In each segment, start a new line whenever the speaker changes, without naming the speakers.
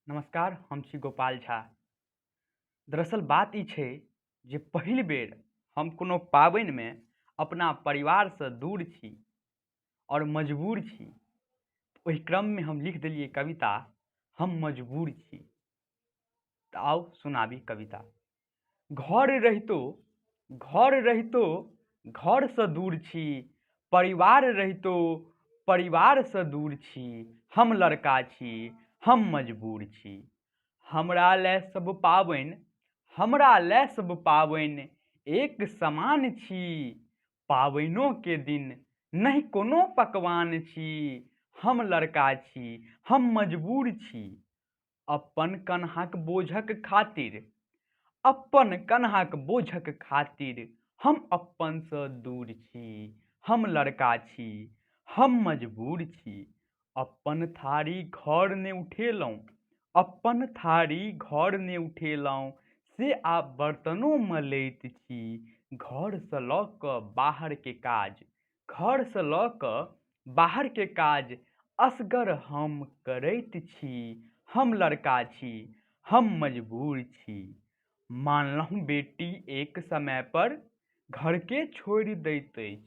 नमस्कार, हम छी गोपाल झा। दरअसल बात ई छै जे पहिल बेर हम कोनो पाबनिमे अपना परिवारसँ दूर छी आओर मजबूर छी। ओहि क्रममे हम लिख देलियै कविता, हम मजबूर छी। तऽ आउ सुनाबी कविता। घर रहितो, घर रहितो घरसँ दूर छी, परिवार रहितो परिवारसँ दूर छी, हम लड़का छी, हम मजबूर छी। हमरा लए सब पाबनि, हमरा लए सब पाबनि एक समान छी, पाबनिओके दिन नहि कोनो पकवान छी, हम लड़का छी, हम मजबूर छी। अपन कन्हाक बोझक खातिर, अपन कन्हाक बोझक खातिर हम अपनसँ दूर छी, हम लड़का छी, हम मजबूर छी। अपन थारी घर नहि उठेलहुँ, अपन थारी घर नहि उठेलहुँ से आब बर्तनो मलैत छी। घरसँ लऽ कऽ बाहरके काज, घरसँ लऽ कऽ बाहरके काज असगर हम करैत छी। हम लड़का छी, हम मजबूर छी। मानलहुँ बेटी एक समयपर घरके छोड़ि दैत अछि,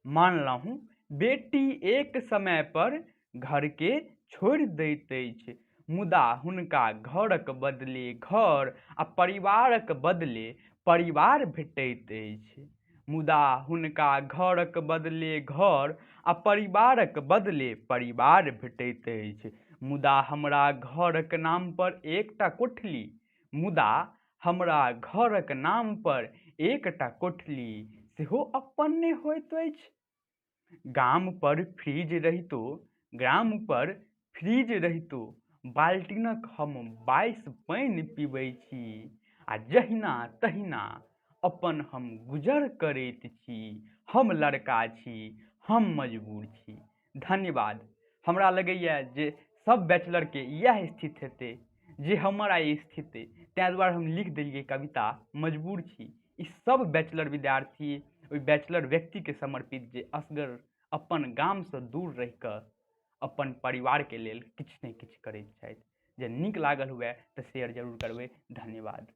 मानलहुँ बेटी एक समयपर घरके छोड़ि दैत अछि, मुदा हुनका घरक बदले घर आ परिवारक बदले परिवार भेटैत अछि। मुदा हुनका घरक बदले घर आ परिवारक बदले परिवार भेटैत अछि। मुदा हमरा घरक नामपर एकटा कोठली, मुदा हमरा घरक नामपर एकटा कोठली सेहो अपन नहि होइत अछि। गामपर फ्रिज रहितो, ग्रामपर फ्रिज रहितो बाल्टीनक हम बासि पानि पीबै छी आ जहिना तहिना अपन हम गुजर करैत छी। हम लड़का छी, हम मजबूर छी। धन्यवाद। हमरा लगैए जे सब बैचलरके इएह स्थिति हेतै जे हमर आइ स्थिति अइ, ताहि दुआरे हम लिख देलियै कविता मजबूर छी। ई सब बैचलर विद्यार्थी ओहि बैचलर व्यक्तिके समर्पित जे असगर अपन गामसँ दूर रहिकऽ अपन परिवारके लेल किछु ने किछु करैत छथि। जे नीक लागल हुए तऽ शेयर जरूर करबै। धन्यवाद।